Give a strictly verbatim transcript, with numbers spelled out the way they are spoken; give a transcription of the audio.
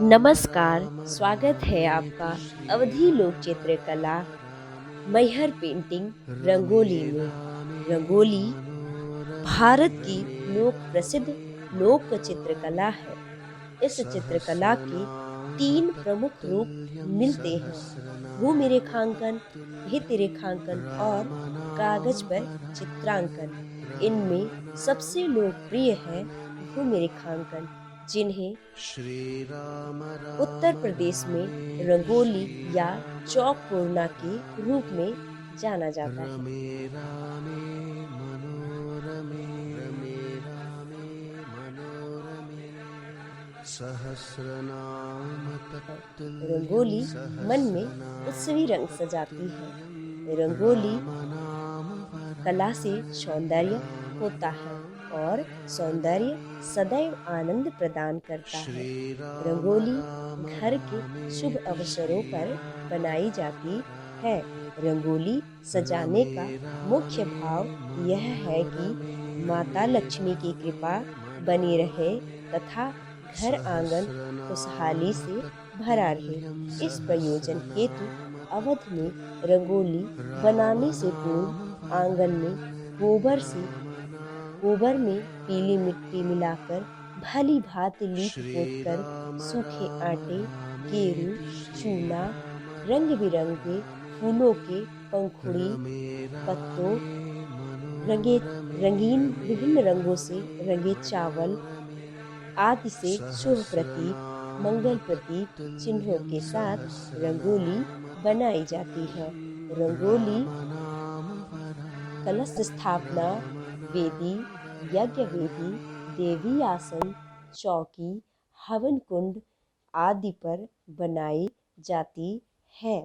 नमस्कार, स्वागत है आपका अवधी लोक चित्रकला मैहर पेंटिंग रंगोली में। रंगोली भारत की लोक प्रसिद्ध लोक चित्रकला है। इस चित्रकला के तीन प्रमुख रूप मिलते हैं: भूमि रेखांकन, भित्ति रेखांकन और कागज पर चित्रांकन। इनमें सबसे लोकप्रिय है भूमि रेखांकन, जिन्हें उत्तर प्रदेश में रंगोली या चौक पूर्णा के रूप में जाना जाता है। रंगोली मन में उत्सवी रंग सजाती है। रंगोली कला से सौंदर्य होता है और सौंदर्य सदैव आनंद प्रदान करता है। रंगोली घर के शुभ अवसरों पर बनाई जाती है। रंगोली सजाने का मुख्य भाव यह है कि माता लक्ष्मी की कृपा बनी रहे तथा घर आंगन खुशहाली से भरा रहे। इस प्रयोजन हेतु अवध में रंगोली बनाने से पूर्व आंगन में गोबर से, गोबर में पीली मिट्टी मिलाकर भली भांति लीप पोत कर सूखे आटे, गेरू, चूना, रंग बिरंगे फूलों के पंखुड़ी, पत्तों, रंगे, रंगीन विभिन्न रंगों से रंगे चावल आदि से शुभ प्रतीक, मंगल प्रतीक चिन्हों के साथ रंगोली बनाई जाती है। रंगोली कलश स्थापना, वेदी, यज्ञ वेदी, देवी आसन, चौकी, हवन कुंड आदि पर बनाई जाती है।